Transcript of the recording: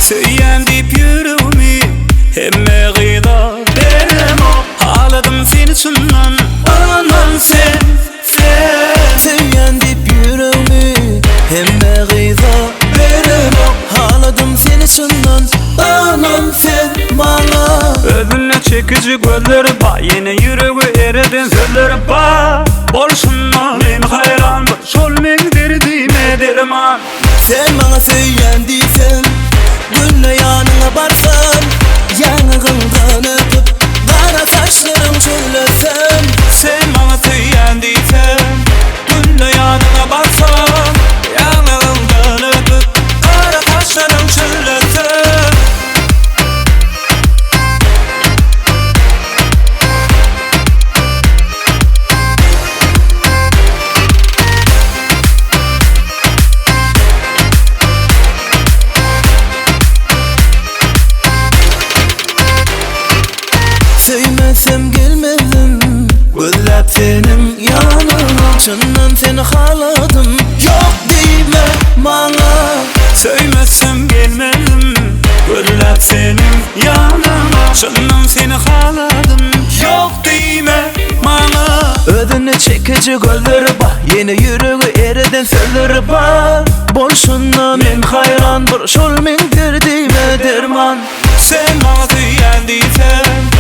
Söýýän diýip ýüregimi hemme gyza beremok Haladym seni çyndan ynan sen sen Söýýän diýip ýüregimi hemme gyza beremok Haladym seni çyndan ynan sen maňa Özüne çekiji gözleri bar Ýene ýüregi ereden sözleri bar Bolşuna men haýran bir Şol meň derdime derman Sen maňa söýýän diýseň Günde ýanyňa barsam Ýaňagyňdan öpüp Gara saçlaryň çöllesem Sen maňa söýýän diýseň Günde ýanyňa barsam Ýaňagyňdan öpüp Gara saçlaryň çöllesem Söýmesem gelmezdim Gözläp seniň ýanyňa Çyndan seni haladym Ýok diýme maňa Söýmesem gelmezdim Gözläp seniň ýanyňa Çyndan seni haladym Ýok diýme maňa Özüne çekiji gözleri bar Ýene ýüregi ereden sözleri bar Bolşuna men haýran bir Şol meň derdime derman Sen maňa söýýän diýseň.